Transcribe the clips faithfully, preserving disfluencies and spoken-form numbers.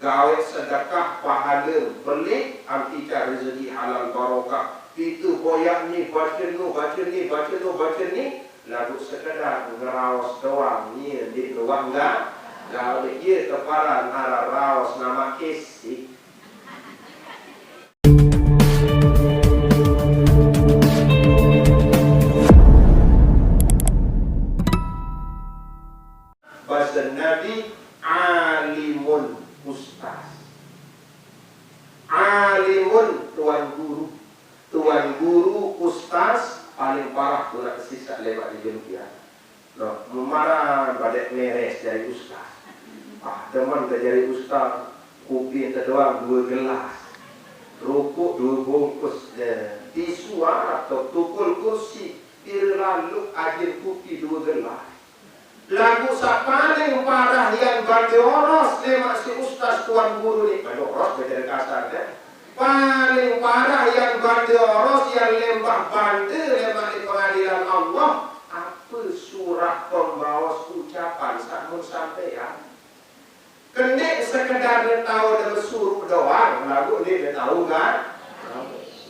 Gawe sedekah pahala, belik anticar rezeki halal barokah. Pitu boyak ni, baca nu, baca ni, baca nu, baca ni. Lagu sekedar ngeraos doang, ni ndik nuwah enggak. Gawe ye keparan arah raos nama kesi. Bahasa Nabi, alimun ustaz. Alimun tuan guru. Tuan guru ustaz paling parah tu nak sisa lemak di jengkian. Noh, memarah badek meres jadi ustaz. Ah, teman dah jadi ustaz, kupi ente doang dua gelas. Rukuk dua bungkus deh. Tisu atau tukul kursi, pira lalu ajin kupi dua gelas. Lagu saq paling parah yan bande oros lemaq si ustaz tuan guru ni. Bande oros bejari kasar, kan? Paling parah yan bande oros yan lembah bande lemaq di pengadilan Allah. Apa surah pembaos ucapan saq mun sampean? Kendeq sekedar ne tao de besuruq doang, laguq ndeq ne tao ga-,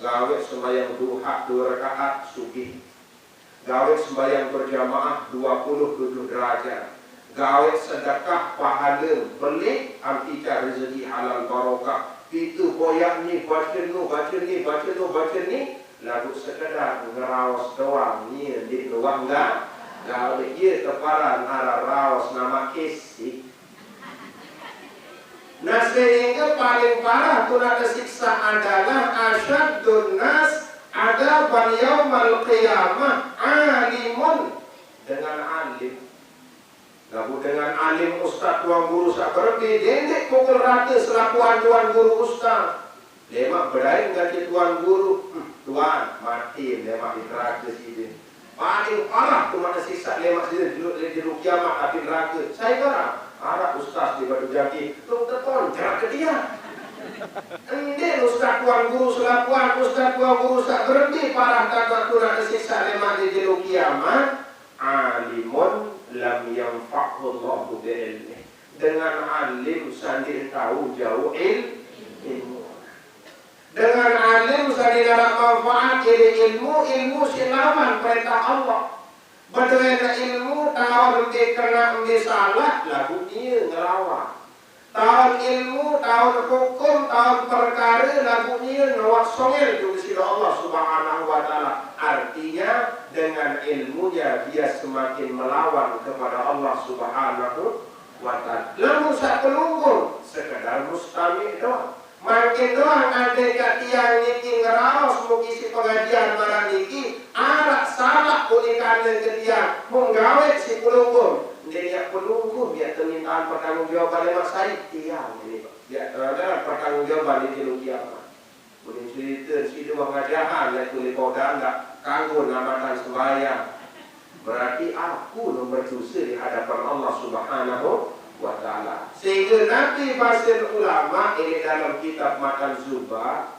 gaweq sembahyang duha due rekaat sugih. Gaweq sembahyang berjamaah dua puluh tujuh derajat. Gaweq sedekah pahale, belik anticar rezeki halal barokah. Pitu boyak ni, bace nu, bace ni, bace nu, bace ni, laguq sekedar ngeraos doang, nie ndeq nuwah enggak. Gaweq ie teparan araq raos namaq kesi. Nah, sehingga paling parah tunak tesiksa adalah asyaddun nas adzaban yaumal qiyamah alimun, dengan alim. Laguq dengan alim ustaz tuan guru saq berembe, dendeq pukul rate selapuqan tuan guru ustaz. Lemaq bedain gati tuan guru, hmm, tuan, mate lemaq di nerake side. Paling parah tunak tesiksa lemaq side julu leq jelo kiamat api nerake. Sai barang? Araq ustaz di Batu Jati, tung teton jerat ke dia. Ndeq ustaz tuan guru selapuqan, ustaz tuan guru saq berembe parah tatak tunak tesiksa lemaq di jelo kiamat. Alimun lam yanfa'hu Allahu bi'ilmih. Dengan alim saq ndeq tao jauq il-, ilmu. Dengan alim saq ndeq araq manfaat jari ilmu, ilmu siq lawan perentah Allah. Bedoe ilmu, taon mbe kenaq mbe salaq, laguq nie ngelawan. Taon ilmu, taon hukum, taon perkare, laguq nie noaq songel ojok Deside Allah Subhanahu wa Ta'ala. Artinya, dengan ilmunya dia semakin melawan kepada Allah Subhanahu wa Ta'ala. Lamun saq pelungguh, sekedar mustami' doang. Mangkin doang andai ka tiang niki ngeraos muki siq pengajian maraq niki, araq salaq unin kane ke tiang, mun gaweq siq pelungguh. Ndeq miaq pelungguh, miaq temintaan pertanggungjawaban lemaq sai? Tiang niki, Pak. Miaq, eh, pertanggungjawaban di jelo kiamat. Unin cerite side wah ngajahan leq tuli podang ndaq kanggo namatan sembahyang. Berarti aku nomor dose di hadapan Allah Subhanahu wa Ta'ala. Sehingga napi basen ulama leq dalem kitab Matan Zuba,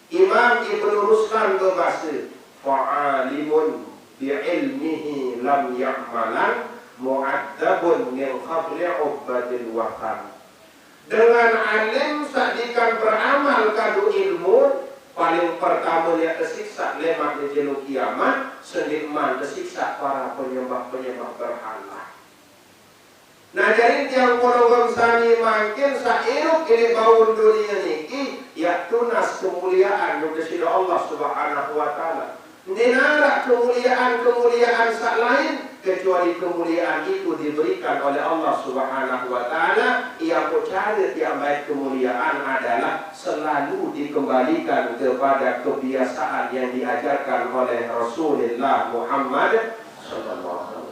Imam Ibnu Ruslan bebase, "Fa'alimun bi'ilmihi lam ya'malan mu'adzabun min qabli ubbatil wathan." Dengan alim saq dikan beramal kadu ilmu, paling pertame ie tesiksa lemaq di jelo kiamat, sendeqman tesiksa para penyembah-penyembah berhala. Nah, jari tiang pelungguh sami mangkin saq irup leq baun dunie niki, yaq tunas kemuliean ojok Deside Allah Subhanahu wa Ta'ala. Ndeq araq kemuliean-kemuliean saq lain kecuali kemuliean itu diberikan oleh Allah Subhanahu wa Ta'ala. Ie pun care tiang bait kemuliean adalah selalu dikembalikan kepada kebiasaan yang diajarkan oleh Rasulullah Muhammad sallallahu alaihi wasallam.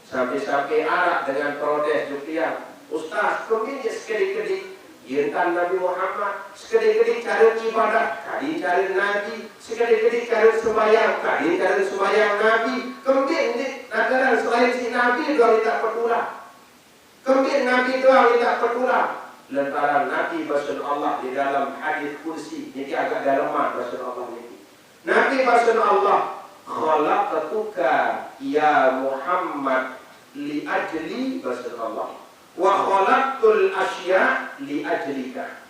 Sampe-sampe araq dengan protes ojok tiang, "Ustaz, kembeq ndeq sekediq-kediq? Ye ntan Nabi Muhammad, sekediq-kediq care ibadah, kadu care Nabi, sekediq-kediq care sembahyang, kadu care sembahyang Nabi. Kembeq ndeq ajaran selain siq Nabi doang ndeq tetulah? Kembeq Nabi doang ndeq tetulah?" Lantaran napi basen Allah di dalem hadis qudsi, niki agak daleman basen Allah niki. Napi basen Allah, "Khalaqtuka ya Muhammad li ajli," basen Allah. Wa khalaqtul asya li ajlika.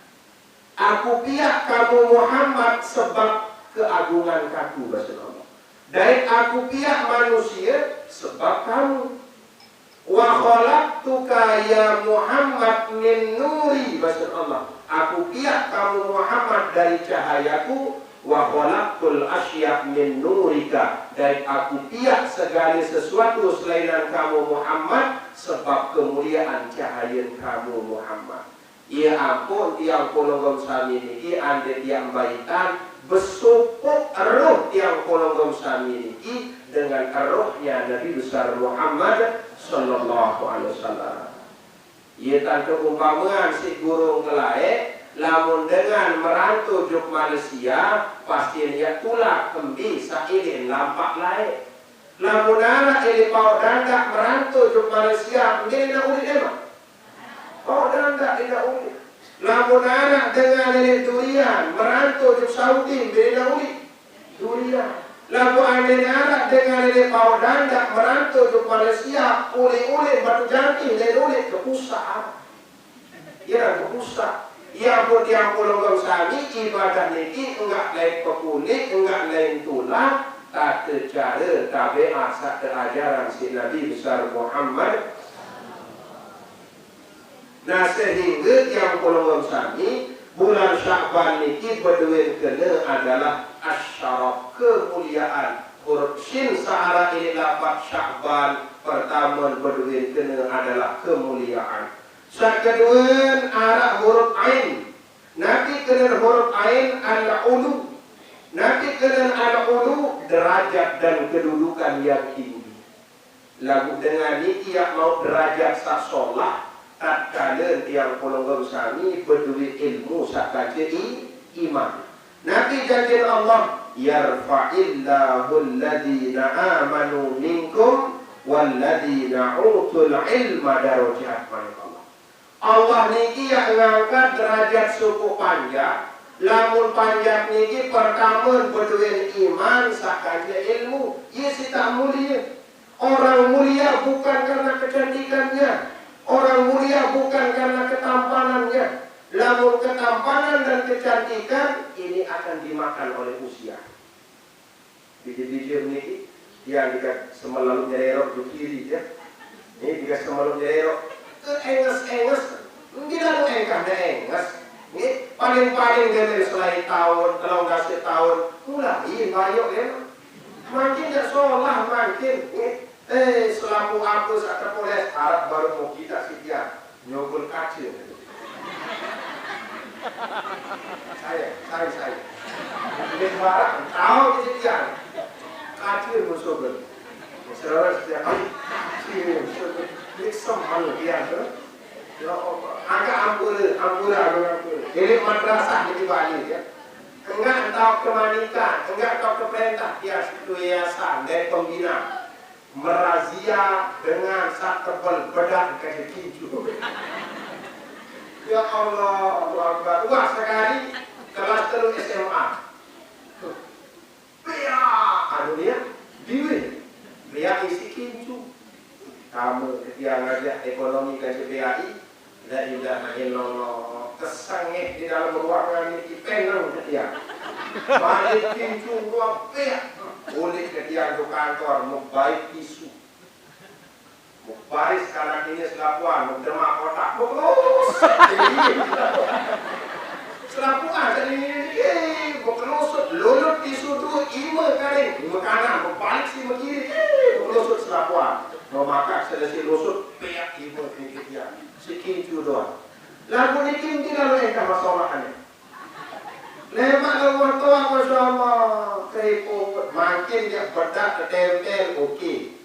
Aku piak kamu Muhammad sebab keagungan kaku, basa Allah. Dait aku piak manusia sebab kamu. Wa khalaqtuka ya Muhammad min nuri, basa Allah. Aku piak kamu Muhammad dari cahayaku, wa khalaqtul asya min nurika, dan aku piak segala sesuatu selainan kamu Muhammad sebab kemuliaan cahayan kamu Muhammad. Ia ampun tiang pulunggung sami niki ande tiang baitan, besupuk roh tiang pulunggung sami niki dengan rohnya Nabi besar Muhammad sallallahu alaihi wasallam. Ia tantu umpamaan si gurung ke lae, lamun dengan merantu juk Malaysia, pasti ia tulak kembi sailin lampak lae. Lamun arak ili pauk dandak merantu juk Malaysia, mbe ina ulik ema? Pauk dandak ina ulik. Lamun arak dengan ili durian merantu juk Saudi, mbe ina ulik? Durian. Lamun ande arak dengan ili pauk dandak merantu juk Malaysia, ulik-ulik batu jantih, lain ulik ke pusak. Ia dah ke pusak. Ia pun tiang pulunggung sami ibadah niki enggak lain pekunik, enggak lain tulak, tata cara tabiat sat ajaran si Nabi besar Muhammad. Nah, sehingga tiang pulunggung sami, bulan Syakban niki beduin kena adalah asyaraf, kemuliaan. Huruf shin saarak ini lafaz Syakban, pertama beduin kena adalah kemuliaan. Sat kedua arak huruf ain. Napi kena huruf ain? Al-ulu. Napi kena al-ulu? Derajat dan kedudukan yang tinggi. Lagu dengan niki ia mau derajat sat solah, tatkala tiang pulunggung sami beduit ilmu sat kance i-, iman. Napi janjin Allah? Yarfa'illahu alladhina amanu minkum walladhina utul ilma darajat, manik Allah. Allah niki ia ngangkat derajat suku panjak, lamun panjak niki pertama beduin iman, sat kance ilmu, ia sita mulia. Orang mulia bukan karena kecantikannya. Orang mulia bukan karena ketampanannya. Lamun ketampanan dan kecantikan ini akan dimakan oleh usia. Biji-biji niki, dia jika semalam nyererok di kiri dia. Ini jika semalam nyererok, ke enges-enges. Dia lalu engkah dah enges. Ini paling-paling dia dari selain tahun, kalau nggak setahun, mulai bayok dia. Makin dia solah, makin. Ini, eh, selaku apa sat terpoles, harap baru mau kita sih dia. Nyogol kaca. Saya, saya, saya. Ini barang, tahu kejadian. Kaca musuh. Saudara setiap hari, kaca musuh. Ini semal dia tu. Ya Allah. Agak ampura, ampura, agak ampura. Ini madrasah di Bali, ya. Enggak tahu kemanikan, enggak tahu ke perintah, dia situ yayasan, dia pembina. Merazia dengan sat tebel bedak ke kincu. Ya Allah, Allahu Akbar. Wah, sekali kelas telu S M A. Piak, anu dia, biwih. Piak isi kincu. Kamu ketika ngajak ekonomi ke C P A I, la ilaha illallah. Kesengeh di dalam ruangan ini, penang ketika. Balik kincu ruang piak. Ulik ketika ke kantor, membaik tisu. Baris kanak ini selapuan, demak kotak, bekelusut. Selapuan, jadi ini, eh, bekelusut, lulut di sudu, ima karing, ima kanan, balik si kiri, eh, bekelusut selapuan. Memakan selesai lusut, peak ima kiri dia. Si kincu doang. Lagu ni kincu lalu engkah masalahnya. Lemak lawan tuan, Masya Allah, keriput. Makin dia bedak ketempel, okey.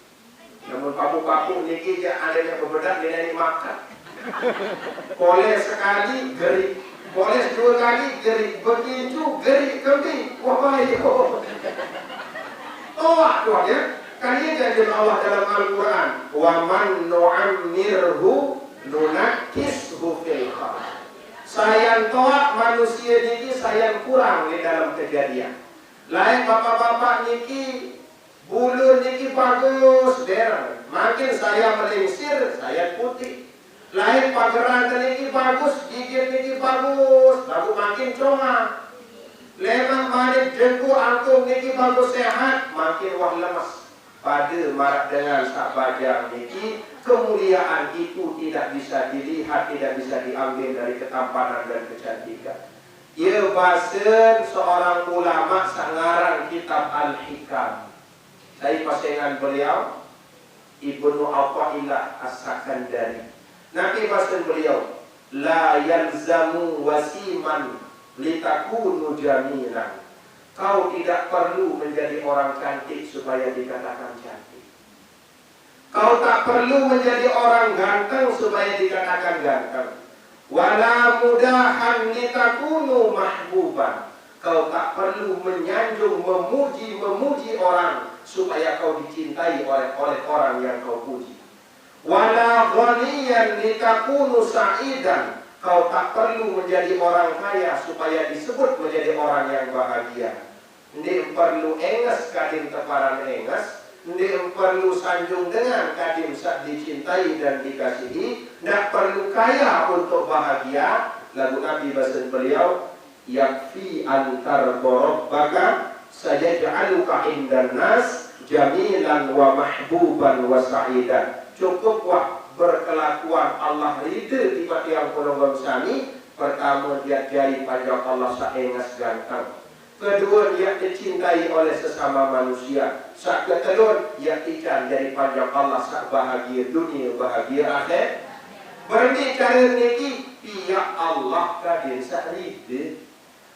Namun papu-papu niki jak ada jak bebedak dia naik makan. Poles sekali, geri. Poles dua kali, geri. Begitu, geri kembi. Wah, baik. Toak tu dia. Kan ia janji Allah dalam Al-Quran. Wa man nu'ammirhu nunakkishu fil khalq. Sayan toak manusia niki, sayan kurang di dalam kejadian. Lain bapak-bapak niki, bulu niki bagus, dereng. Makin saya melingsir, saya putih. Lain pageran niki bagus, gigit niki bagus, lagu makin congah. Lemak manis jengku angkung niki bagus sehat, makin wah lemes. Pada marak dengan sak bajang niki, kemuliaan itu tidak bisa dilihat, tidak bisa diambil dari ketampanan dan kecantikan. Ia basen seorang ulama sangaran kitab Al-Hikam. Saya pasengan beliau, Ibnu Athaillah As-Sakandari. Nabi pasen beliau, "La yalzamu wasiman litakunu jamilan." Kau tidak perlu menjadi orang cantik supaya dikatakan cantik. Kau tak perlu menjadi orang ganteng supaya dikatakan ganteng. Wala mudahan litakunu mahbuban. Kau tak perlu menyanjung, memuji, memuji orang supaya kau dicintai oleh oleh orang yang kau puji. Wala ghaniyan litakunu sa'idan. Kau tak perlu menjadi orang kaya supaya disebut menjadi orang yang bahagia. Ndik perlu enges kadin teparan enges, ndik perlu sanjung dengan kadin sak dicintai dan dikasihi, ndak perlu kaya untuk bahagia. Lagu Nabi basen beliau, "Yakfi antar borobbaka sayaj'aluka indan nas jamilan wa mahbuban wa sa'idan." Cukup wah berkelakuan Allah rida di mata yang penonggong sami, pertama dia jari panjang Allah saenges ganteng. Kedua, ia dicintai oleh sesama manusia. Sak ketelun, ia ican jadi panjang Allah sak bahagia dunia, bahagia akhirat. Berembe cara niki, pihak Allah kadin sak rida.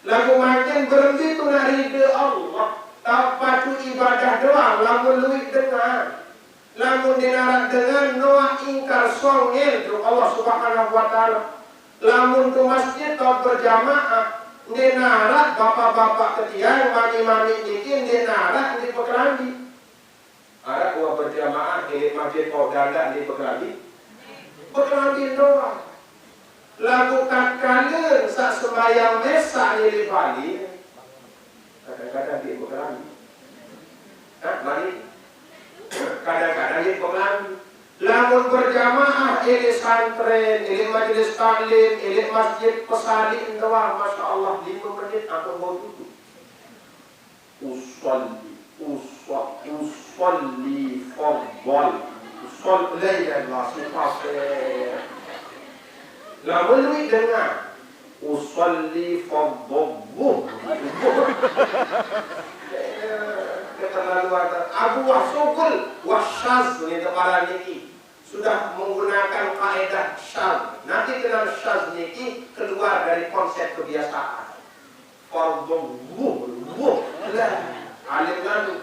Lagu makin berembe tu nak rida Allah. Tak pacu ibadah doang, lamun luit dengan. Lamun dinarak dengan Noah ingkar songel tu Allah Subhanahu wa Ta'ala. Lamun tu masjid tau berjamaah, ndenarak bapak-bapak ketiang, mami-mami niki ndenarak ndepekelambi. Arak wa berjamaah ndelik masjid kau dandak ndepekelambi. Bekelambi doang. Lagu tatkala sak sembahyang mesak ndelik bali. Kadang-kadang ndelik bekelambi. Hah, bali? Kadang-kadang ndelik bekelambi. Lamun berjamaah, ilik santren, ilik majelis taklim, ilik masjid, pesali doang, masya Allah, lima menit ampun bau tutup. Usolli, usol, usolli fardhal, usol, la ilaha illallah, sifat. Lamun luit dengan, usolli fardhal. Keterlaluan. Abu Wahsugul, Wahsyaz, ni teparan niki. Sudah menggunakan kaidah syadz. Nanti kenal syadz niki keluar dari konsep kebiasaan. Fardhu wuh, wuh, lah. Alif lalu.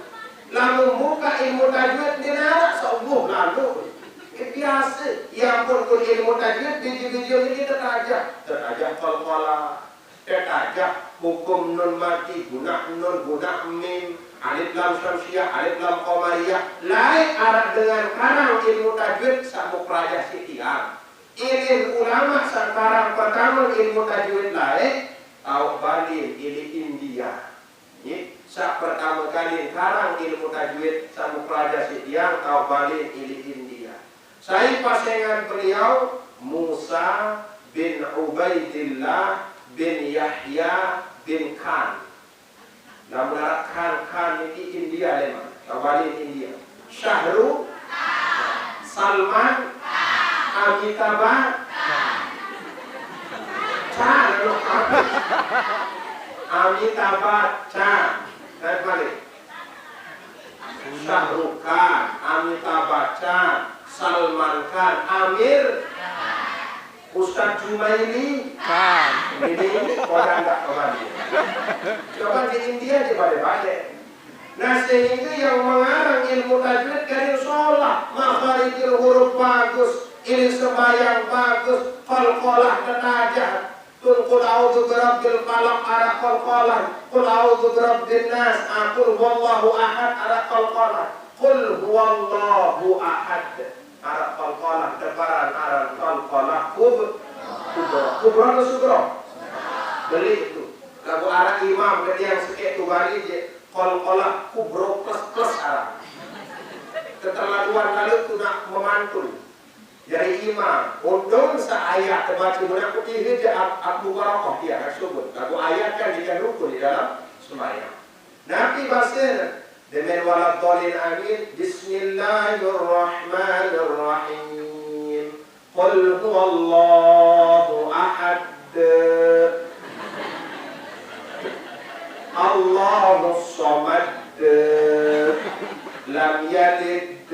Lamun buka ilmu tajwid, dia narak seubuh lalu. Eh, biasa. Ya ampun, kun ilmu tajwid, biji-biji ini terajah. Terajah qalqalah. Ketajah hukum nun mati, guna nun, guna mim, alif lam syamsiah, alif lam qamariyah. Lain arak dengan karang ilmu tajwid, sabuk rajah si tiang. Ilin ulama sakarang pertama ilmu tajwid lain, tau balin ilin India. Ye, sak pertama kali karang ilmu tajwid, sabuk rajah si tiang, tau balin ilin India. Saya pasengan beliau Musa bin Ubaidillah bin Yahya bin Khan. Lamun arak Khan, Khan niki India leman. Tabali India. Shah Rukh, Salman, Amitabh Bachchan. Amitabh Bachchan. Naik balik. Shah Rukh Khan, Amitabh Bachchan, Salman Khan, Aamir, Ustadz Jumaili. Kan. Ini orang nggak kembali. Coba di India dia balik-balik. Nah, sehingga yang mengarang ilmu tajwid karir sholat, makharijul huruf bagus, ilmu sembahyang bagus, qalqalah ketajah. Tun qul a'udzu birabbil falaq arak qalqalah. Qul a'udzu birabbin nas. Ah, qul huwallahu ahad arak qalqalah. Qul huwallahu ahad arak qalqalah. Deparan aran qalqalah kub-, kubra. Kubra atau sugra? Beli itu. Lagu arak imam ke tiang sekek tu bali je. Qalqalah kubra plus plus arak. Keterlaluan lalu tu nak memantul. Jari imam, untung saayat tebaca, mun aku iri je ab-, Abu Barakah, ya, kan subut. Lagu ayat kan jika rukun di dalam sembahyang. Nabi baca, demen waladdallin amin, Bismillahirrahmanirrahim. Qul huwallahu ahad. Allahus samad. Lam yalid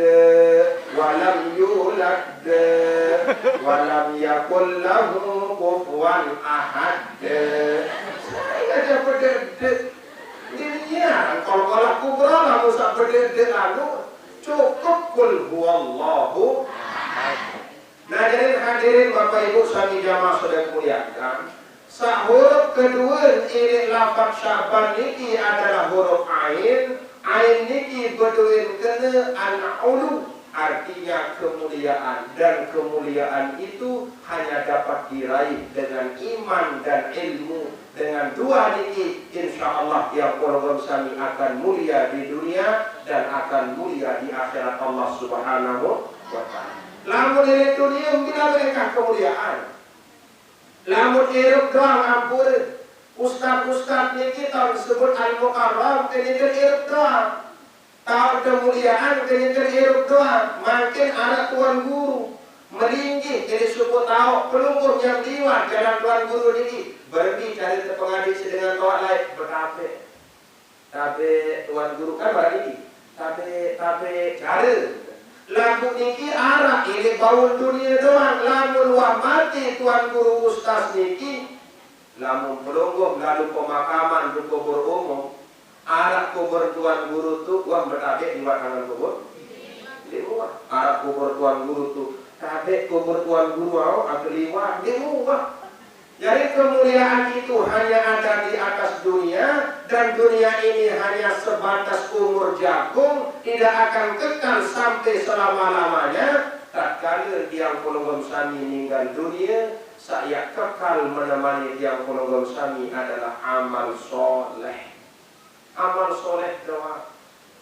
wa lam yulad wa lam yakul lahu kufuwan ahad. Saya aja beda-beda. Ini ya, kalau kalau kubra lah, usah beda-beda anu. Cukup qul huwallahu ahad. Nah, jadi hadirin Bapak Ibu sami jamaah sudah muliakan, sa huruf kedua ilik lafaz Syaban niki adalah huruf ain. Ain niki beduin kena al-ulu, artinya kemuliaan, dan kemuliaan itu hanya dapat diraih dengan iman dan ilmu. Dengan dua niki, insya Allah tiang polongom sami akan mulia di dunia dan akan mulia di akhirat Allah Subhanahu wa Ta'ala. Lamun ini dunia, bila mereka kemuliaan. Lamun irup doang ampun. Ustaz-ustaz niki tahu disebut al-mukarram, kenikan irup doang. Tahu kemuliaan, kenikan irup doang. Makin anak tuan guru. Melinggih jadi suku tahu, pelungguh yang liwat jalan tuan guru niki. Berbi cari tepengadi sedengan tawak lain, betape. Tabe tuan guru kan barang niki. Tabe, tabe cara. Lagu niki arak ini baun dunia doang. Lamun wah mati tuan guru ustaz niki, lamun pelungguh lalu pemakaman di kubur umum, arak kubur tuan guru tu, wah betabe liwat tangan kubur. Di wah. Arak kubur tuan guru tu, tabe kubur tuan guru au, aku liwat. Di wah. Jadi kemuliaan itu hanya ada di atas dunia, dan dunia ini hanya sebatas umur jagung, tidak akan kekal sampai selama-lamanya. Tatkala tiang polongom sami ninggal dunia, saya kekal menemani tiang polongom sami adalah amal soleh. Amal soleh doa.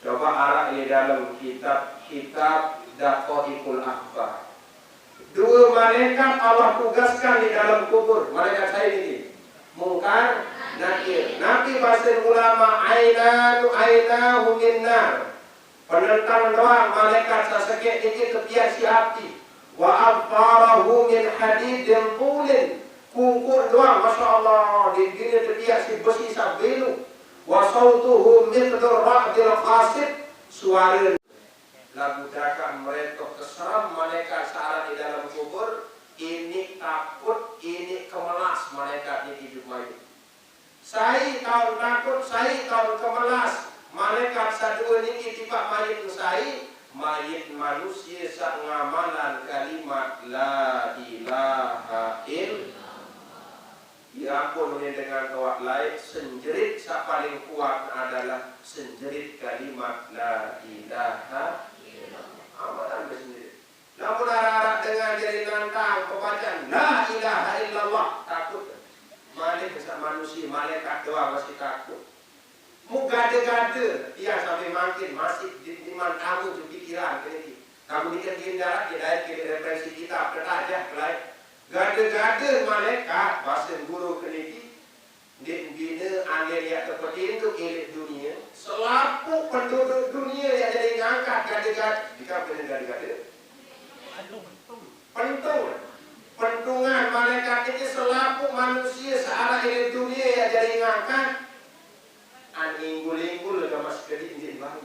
Coba arak di dalam kitab, kitab Daqaiqul Akhbar. Dua malaikat Allah tugaskan di dalam kubur. Malaikat saya ini, Mungkar, Nakir. Nabi bahasan ulama, ainanu, ainahu minnar. Penentang doang malaikat sasekek ini tepiak si api. Wa abfarahu min hadidin tulin. Kungkuk doang, masya Allah, di dini tepiak si besi sabelu. Wa sautuhu mithlur ra'dil qasid. Suara lagu dakak meretok keseram malaikat searah di dalam kubur. Ini takut, ini kemelas malaikat ini hidup mayit. Sai taun takut, sai taun kemelas. Malaikat sadua niki tiba mayit sai, mayit manusia sak ngamalan kalimat la ilaha illallah. Ya ampun, ini dengan tawak lain, senjerit sak paling kuat adalah senjerit kalimat la ilaha illallah. Amalan bersenjerit. Lamun arak-arak dengar jadi nantang pembacaan la ilaha illallah, takut. Malik besar manusia, malaikat doang masih takut. Mu gade-gade, ia sampai makin masih di, di man kamu tu pikiran ke niki. Kamu ni kan dia darat, dia darat ke referensi kita, petajah kelai. Gade-gade malaikat, bahasa guru ke niki. Ndik bina angin yak tepetin tu irit dunia, selapuq penduduk dunia yak jadi ngangkat gade-gade. Dikam kena gade-gade? Pentung. Pentungan malaikat niki selapuq manusia searah irit dunia yak jadi ngangkat. An inggul-inggul gamas kedik ndik bau.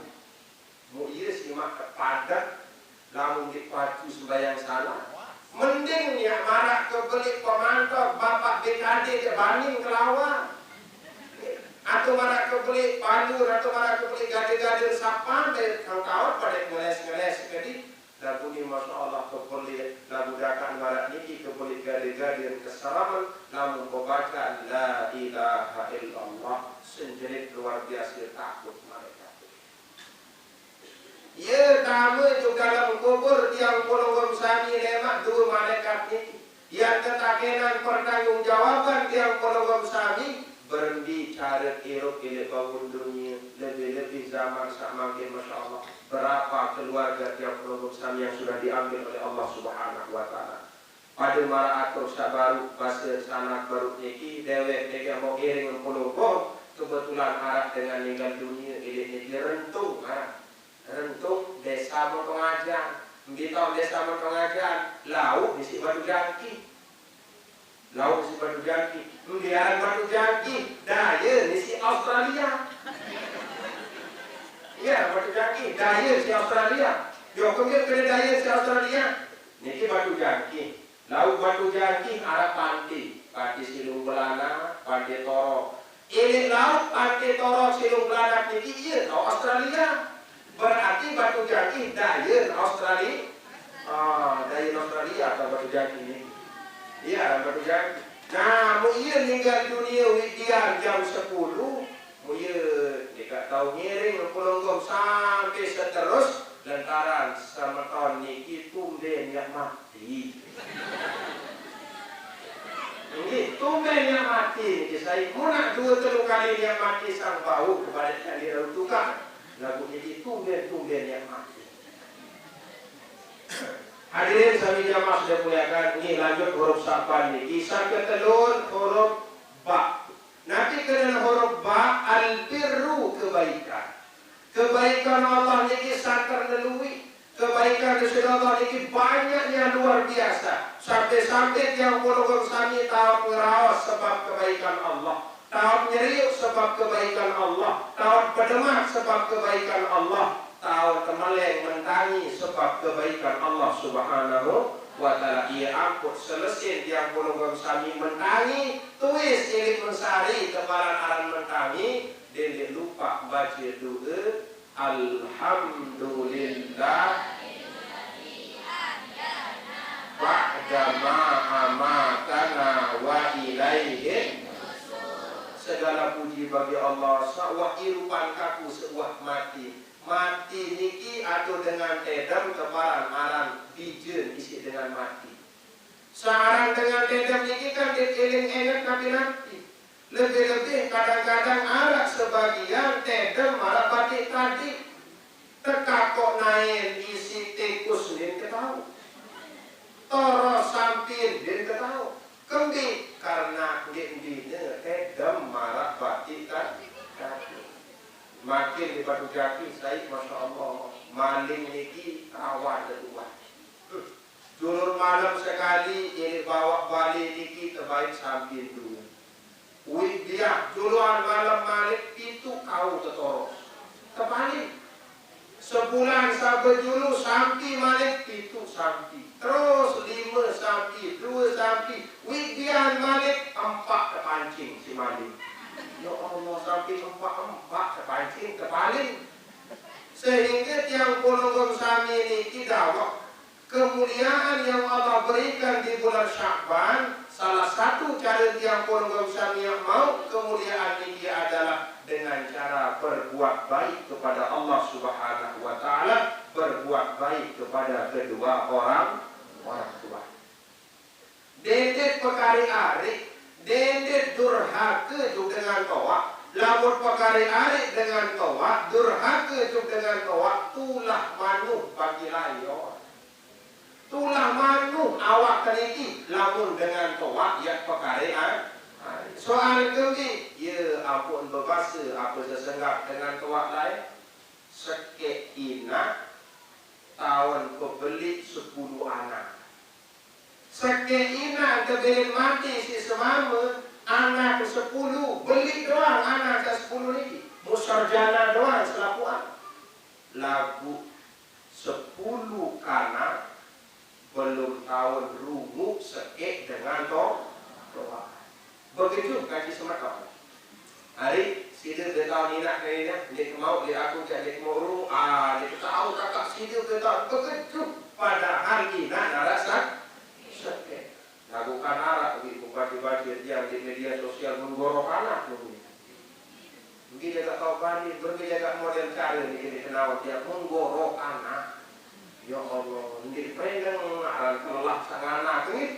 Mu iya simak tepadak, lamun ndik pacu sembahyang salah. Mending nyak marak kebeli pemantau bapak B K D de baning kelawa. Atau marak kebeli pandur, atau marak kebeli gade-gade sapan, de kang kawan pada ngeles-ngeles kedi. Lagu ni masya Allah kebeli, lagu dakak marak niki kebeli gade-gade keseraman, lamun pembacaan la ilaha illallah, senjerit luar biasa takut malaikat. Ye tame juk dalam kubur tiang polonggom sami lemaq due malaikat niki. Yan ketakenan pertanggungjawaban tiang polonggom sami, Berembe care irup ilek bangun dunie, lebih-lebih zaman saq mangkin, masyaallah. Berapa keluarga tiang pelungguh sami yang sudah diambil oleh Allah Subhanahu wa Ta'ala. Pade maraq atur saq baruq, base sanak baruq niki, dewek niki mauq iring pelungguh, kebetulan araq dengan ninggal dunie, ilek niki rentung aran. Rentung Desa Montongajan. Mbe taoq Desa Montongajan? Lauq isiq batu jangkih. Lauq isiq batu jangkih. Mbe aran batu jangkih? Daye isiq Australia. Iya, batu jangkih, daye isiq Australia. Yo, kembe kene daye isiq Australia? Niki batu jangkih. Lauq batu jangkih araq pante. Pante Silung Belanak, Pante Torok. Ilek lauq Pante Torok, Silung Belanak niki, iye, tao Australia. Berarti batu jangkih daye Australia. Ah, daye Australia atau batu jangkih niki. Iya, batu jangkih. Nah, mun iye ninggal dunie widian jam sepuluh, mun iye ndeq tao ngiring pelungguh sampe seterus, lantaran semeton niki tumben yaq mati. Nggih, tumben yaq mati niki sai. Mun naq due telu kali yaq mati sang bau kepadeq kali rau tukang. Laguq niki tumben-tumben yaq mati. Hadirin sami jamaah saq muliakan, nggih, lanjut huruf sapan niki. Saq ketelun huruf ba. Napi kenen huruf ba? Al-birru, kebaikan. Kebaikan Allah niki santer leluwi. Kebaikan Rasulullah niki banyaknya luar biasa. Sampai-sampai tiang pelungguh sami taoq ngeraos sebab kebaikan Allah. Taoq nyeriuq sebab kebaikan Allah. Taoq bedemaq sebab kebaikan Allah. Taoq temeleng mentangi sebab kebaikan Allah Subhanahu wa Ta'ala. Iye, ampoq selesin tiang pelungguh sami mentangi, tuis ilek mesari teparan aran mentangi, dendeq lupaq bace doe, Alhamdulillah ba'dama amatana wa ilaihin. Segala puji bagi Allah, saq wah irupan kaku seuwah mati. Mati niki atur dengan tedem, teparan aran bijen isiq dengan mati. Saq aran dengan tedem niki kan ndeq eling enget napi-napi. Lebih-lebih kadang-kadang araq sebagian tedem maraq batik tadi. Tekakoq naen isiq tikus ndeq ketauq. Toros sampin ndeq ketauq. Kembe? Karena ndeq mbine tedem maraq batik ta-, tadi. Makin di Batu Jati, sai, masyaallah, maling niki rawan tetuan. Julur malem sekali, ilek bawaq bale niki tebait sampin due. Wiq biah juluan malem malik pituq kau tetoros. Tepaling. Sebulan sabe julu sampi malik pituq sampi. Terus lime sampi, due sampi. Wiq bian malik empaq tepancing siq maling. Ya Allah, sampi empaq-empaq tepancing, tepaling. Sehingge tiang pelungguh sami niki dawek kemuliaan yang Allah berikan di bulan Sya'ban, salah satu care tiang pelungguh sami mauq kemuliaan niki adalah dengan cara berbuat baik kepada Allah Subhanahu wa Ta'ala, berbuat baik kepada kedua orang, orang tua. Dendeq pekare ariq, dendeq durhake juk dengan toaq. Lamun pekare ariq dengan toaq, durhake juk dengan toaq, tulah manuh bagi layon. Tulah manuh awak keniki, lamun dengan toaq yaq pekare a-, ariq. Soal kembe, ye ampoqn bebase ape sesenggak dengan toaq lain? Sekeq inaq taon pebeliq sepulu anak. Sekeq inaq tebilin mate siq semame, anak sepulu, beliq doang anak saq sepulu niki. Mun sarjana doang selapuqan. Laguq sepulu kanak belum taon runguq sekeq dengan to-, toaq. Bekejuh kance semeton. Ari, side betaon inaq ke inaq, ndeq mauq leq aku caq ndeq mauq runguq, ah, ndeq tao kakaq side betaon bekejuh, padahal inaq naraq sa-, sekeq. Laguq kan araq uiq bebace-bace tiang di media sosial mun goroq anak nunggu. Mungkin jagaq tao kali, berembe jagaq model care niki dikenaon tiang mun goroq anak. Ya Allah, ndeq peleng aran kelelah saq nganak nggih.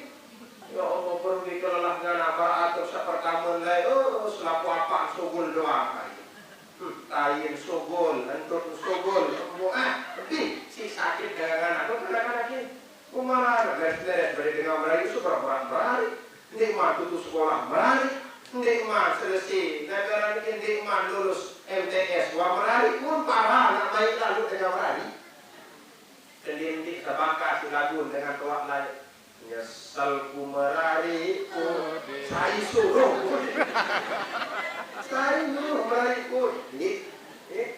Ya Allah, berembe kelelah nganak, maraq atur saq pertame laeq, oh, Apa-apa sogol doang aja. Hmm, tain sogol, entut sogol, embo ah, lebih si sakit dengan anak tu kadang-kadang gini. Kumaha, beres-beres bari dengan merari, suka berat merari. Ndik mah tutup sekolah merari. Ndik mah selesai, negara ini ndik mah lulus M T S, wah merari, pun parah, nak main lalu dengan merari. Kendin ndik terbakar si lagu dengan tuak lain. Nyesel ku merari ku, sai suruh. Sai suruh merari ku. Ndik, ndik.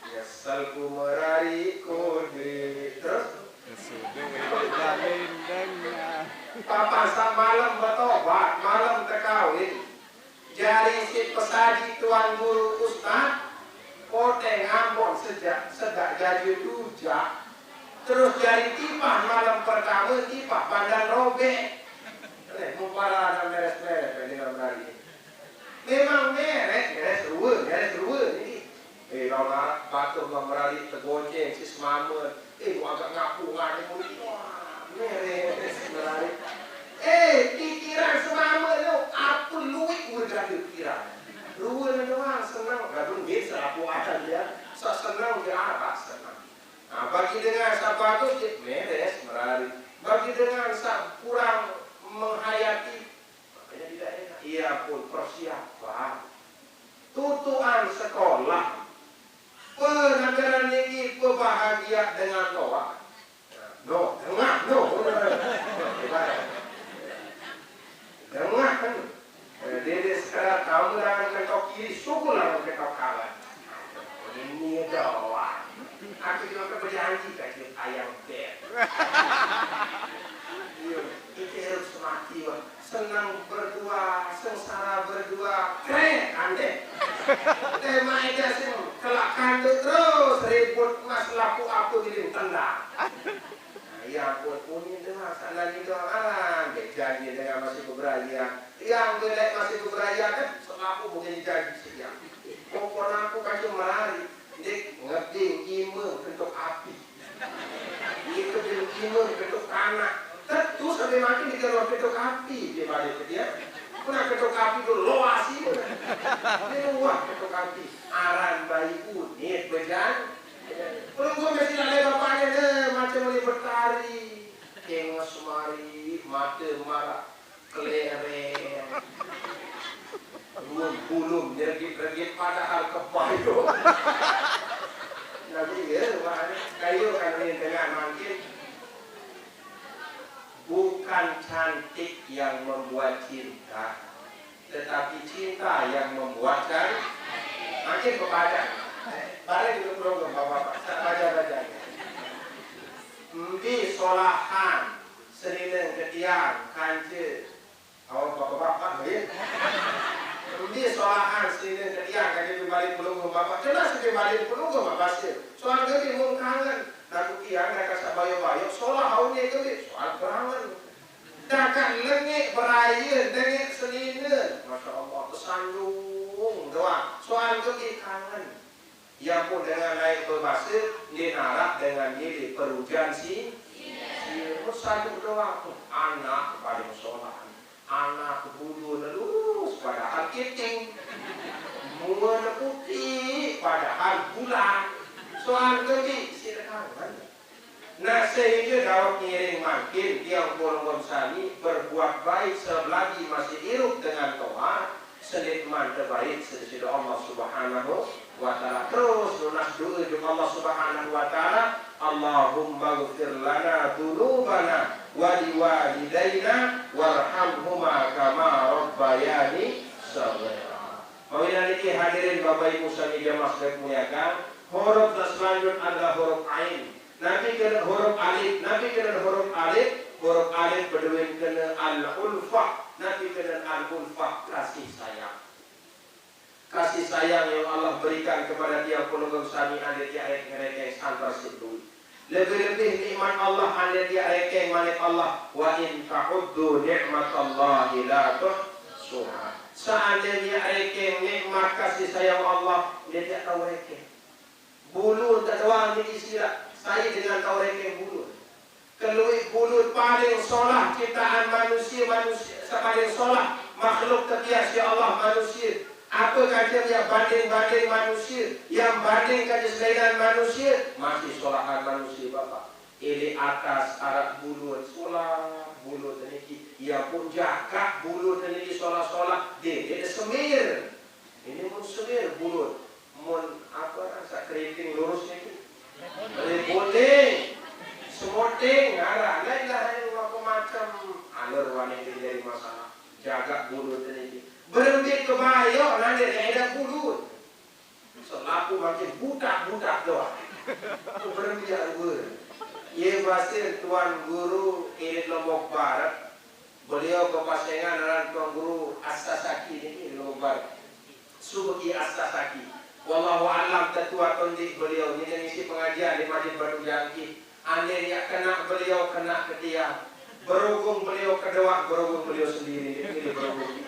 Nyesel ku merari ku, ndik. Terus? Kesudah jalin dengan. Papa sa malam betobat, malam tekawin. Jari si pesaji tuan guru ustad, poteng Ambon sejak sedak jaju tujak. Terus jari tipah malam pertama, tipah pandan robek. Eh, mupara anak meres-meres, kan, di dalam hari ini. Memang meres, meres rua, meres rua ini. Eh, lawan arak batur bang merari tegonceng si semamet. Eh, gua agak ngapungan ni, wah, meres merari. Eh, pikiran semamet tu, apa luit gua jadi pikiran. Rua ni doang senang, lalu ni serapu akan dia. Sa senang dia arak senang. Nah, bagi dengan sa bagus, dia meres merari. Bagi dengan sa kurang menghayati, makanya tidak enak. Ia pun persiapan. Tutuan sekolah. Penagaran niki pebahagia dengan toa. No, tengah, no. Tengah kan. Eh, dia, dia sekedar kamu dengan kentok kiri, syukur dengan kentok kanan. Ini doang. Aku juga berjanji kan, ayam beb. Iya, itu harus mati, wah. Senang berdua, sengsara berdua, keren, aneh. Tema aja sih, kelak kandut terus, ribut masalah ku apa jadi tendang. Nah, ya ampun, punya dengar, sana ni doang, ah, dia janji dengan masih beberaya. Yang belek masih beberaya kan, selaku bukan janji sekian. Pokoknya aku kacau melari, dia ngebing, ima, kentuk api. Itu dia kima ketuk kanak. Tentu sampai mati di dalam ketuk api dia balik ke dia. Pernah ketuk api tu loas ini. Dia luah ketuk api. Aran bayi unit bejan. Pelunggu mesti lalai bapaknya deh, macam ni bertari. Kengos mari, mata marah. Kelereng. Ruang bulung nyergit-regit padahal kebayung. Jadi ya, maknanya kayu kan ni dengan mangkin. Bukan cantik yang membuat cinta, tetapi cinta yang membuat cantik. Makin kepada. Barang itu perlu bapak-bapak. Tak baca-baca. Mbi solahan senileng ketiang kance. Awak bapak-bapak, ya. Mbi solahan senileng ketiang kance, mbi balik pulung bapak. Jelas mbi balik pulung bapak sih. Soal gede mung kangen. Naku tiang dah kasak bayo-bayo. Solah awak ni gede. Soal kangen. Dah kan lengit beraya, lengit senileng. Masya Allah, tersanjung doang. Soal gede kangen. Ia pun dengan naik berbasa, dia narak dengan nilai perujan si, si, oh, satu doang. Anak paling solah. Anak bulu lurus, padahal kiting. Mua putih, padahal bulan. Soal gede, si rekaman. Nah, sehingga dawet ngiring mangkin tiang polongon sami berbuat baik selagi masih irup dengan toha, senitman terbaik sesida Allah Subhanahu wa Ta'ala. Terus lunas doa juga Allah Subhanahu wa Ta'ala, Allahumma ghfir lana dzunubana wa liwalidaina warhamhuma kama rabbayani shaghira. Mawinaniki hadirin Bapak Ibu sami jamaah sekalian muliakan, huruf selanjutnya adalah huruf ain. Napi kena huruf alif, napi kena huruf alif, huruf alif beduin kena al-ulfah, napi kena al-ulfah kasih sayang. Kasih sayang yang Allah berikan kepada tiap pelungguh sami anda tiap ngerekeng santer situ. Lebih-lebih nikmat Allah anda tiap rekeng manik Allah. Wa in ta'uddu ni'matallahi la tuhsuha. Seandainya rekeng nikmat kasih sayang Allah, dia tidak tahu rekeng. Bulu tak doang jadi silap. Saya dengan tahu rekeng bulu. Keluik bulu paling solah ciptaan manusia, manusia paling solah makhluk terbiasa Allah manusia. Apa kata dia banding-banding manusia, yang banding kata selain manusia, masih solahan manusia, Bapak. Elek atas arap bulut, solah bulut niki. Ia pun jagak bulut niki solah-solah. Dia, dia semir. Ini mun semir bulut. Mun apa rasa keriting lurus niki? Reboting, semoting, ngaran. Lain lah yang apa macam. Alur wani jadi masalah. Jagak bulut niki. Berembe kebayok nanti ada bulut. Selaku makin butak-butak doang. Berembe dua. Ye, bahasa Tuan Guru Elit Lombok Barat. Beliau kepasengan dengan Tuan Guru Asasaki ni, Elit Lombok Barat. Subeki Asasaki. Wallahu alam, tetua tondik beliau ni, yang isi pengajian di Masjid Batu Jangkih. Andai yak kena beliau, kena ke dia. Berhubung beliau kedua, berhubung beliau sendiri. Ini berhubung.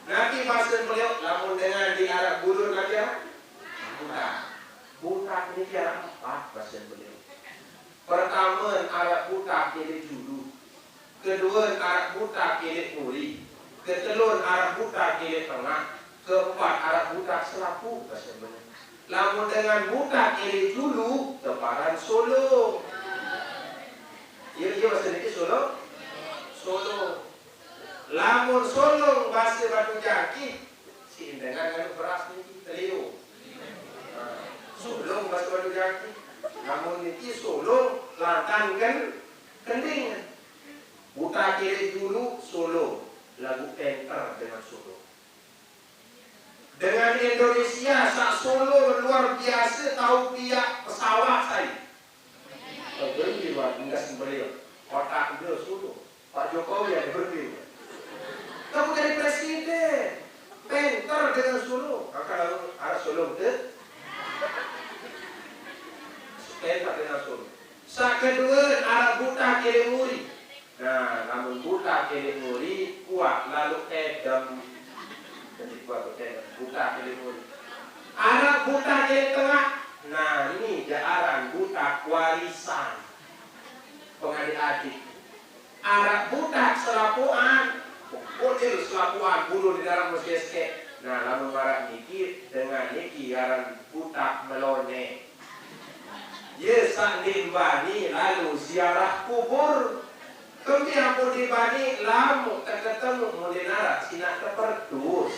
Nanti bahasa beliau, lamun dengan di arah bulut lagi, butak. Butak ini kira empat bahasa beliau. Pertama, arah butak ini julu. Kedua, arah butak ini muri. Ketelun, arah butak ini tengah. Keempat, arah butak selapu bahasa beliau. Lamun dengan butak ini dulu, teparan solo. Iya, iya, bahasa niki solo. Solo. Lamun solo bahasa Batu Jangkih, si indengan nganu beras niki, telio. Nah, solo bahasa Batu Jangkih. Lamun niki solo, lantan kan, kending. Butak ini dulu, solo. Lagu penter dengan solo. Dengan Indonesia, sak solo luar biasa, tahu pihak pesawat saya. Berhenti luar biasa beliau. Otak beliau solo. Pak Jokowi yang berhenti. Kamu jadi presiden. Penter dengan solo. Maka lalu arah solo ke. Penter dengan solo. Sak kedua, arah butak kiri muri. Nah, lamun butak kiri muri, kuat lalu edem. Jadi kuat tu edem. Butak kiri muri. Arah butak kiri tengah. Nah, ini jaaran butak warisan. Pengadik-adik. Arah butak selapuan. Kucil selapuan, bulu di dalam mesti escape. Nah, lamun marah niki, dengan niki aran butak melone. Ye sak ndik bani lalu ziarah kubur. Kempi ampun dibani lamu tak ketemu mun dinarak sinak tepertus.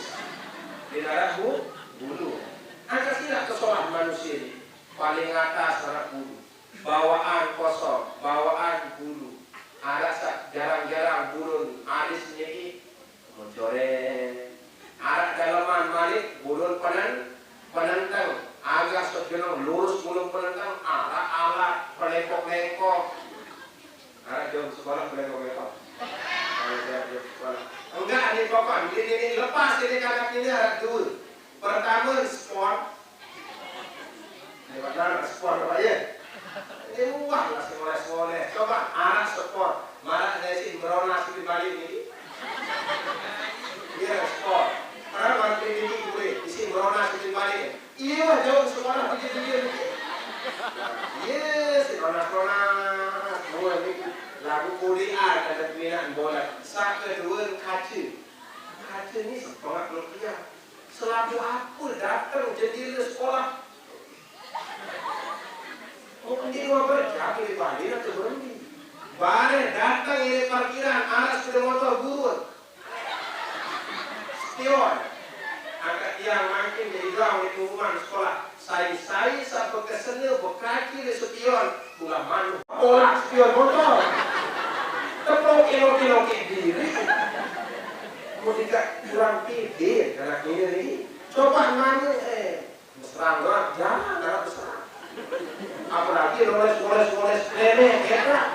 Dinarak bu, bulu. Angka sinak kesolah manusia ni. Paling atas arak bulu. Bawaan kosong, bawaan bulu. Arak sak jarang-jarang bulun alis ni. Mencoret. Arak daleman malik, bulun penen, penenteng. Agak sejeneng lurus bulun penenteng, arak alat, pelengkok-lengkok. Arak jauh sekolah pelengkok-lengkok. Arak jauh sekolah. Enggak, ini pokok. Ini, ini, lepas ini kanak ini arak dua. Pertama, sport. Ini Pak Dar, sport apa ya? Ini wah lah sekolah-sekolah. Coba arak sport. Malah saya sih merona sih balik ini. Iya, sport. Orang waktu ini gue isi merona sih balik. Iya, jauh sekolah begitu dia. Iya, si merona-merona. Semua ini lagu kuliah ada minat bola. Satu, dua, kaca. Kaca ni setengah rupiah. Selaku apa datang jendela sekolah? Mungkin dia mau kerja, pilih balik atau berhenti. Bareh datang ini parkiran, anak sepeda motor gurun. Spion. Angkat tiang makin jadi gawang di pengumuman sekolah. Sai-sai sampai ke sana berkaki di spion. Pulang manuh. Tolak spion motor. Tepuk elok-elok diri. Mau tidak kurang pede anak ini lagi. Coba nanya, eh, mesra orang jalan anak besar. Apalagi roles-roles-roles nenek, ya tak?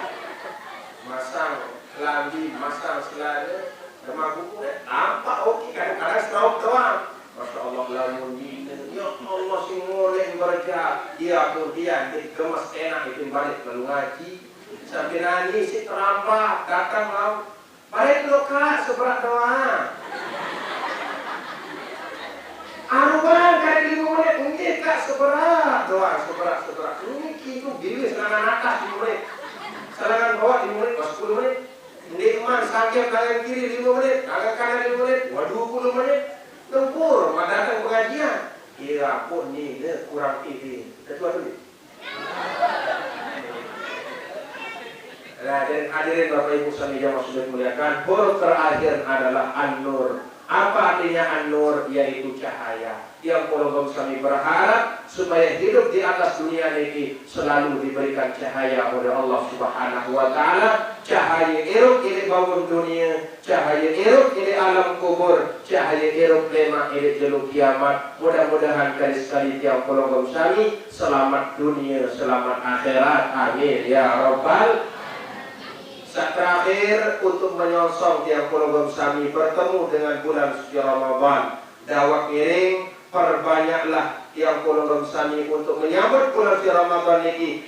Masang kelambi, masang celana, sama buku, eh, tampak oke, kadang-kadang seraup doang. Masya Allah, lamun dina. Ya Allah, si ngoleh berja. Dia pun dia, dia gemes enak, itu balik lalu ngaji. Sampai nangis, si terlambat, datang laut. Balik dulu, Kak, seberat doang. Aruan kali lima menit, enggak, Kak, seberat doang, seberat, seberat. Ini gitu, bila serangan atas lima menit. Serangan bawah lima menit, pas sepuluh menit. Nikmat, sakit tangan kiri lima menit, tangan kanan lima menit, wah, dua puluh menit. Tempur, mana Ampun ni, ni kurang ini. Ketua dulu. Nah, dan hadirin Bapak Ibu sami yang sudah muliakan, huruf terakhir adalah An-Nur. Apa artinya An-Nur? Yaitu cahaya. Yang pologom sami berharap supaya hidup di atas dunia niki selalu diberikan cahaya oleh Allah Subhanahu wa Ta'ala. Cahaya irung ini bangun dunia, cahaya irung ini alam kubur, cahaya irung lema ini jelu kiamat. Mudah-mudahan kali sekali tiang pologom sami selamat dunia, selamat akhirat. Amin ya Rabbal. Sa terakhir, untuk menyongsong tiang pologom sami bertemu dengan bulan suci Ramadan, dawak ngiring, perbanyaklah tiang pologom sami untuk menyambut bulan suci Ramadan niki.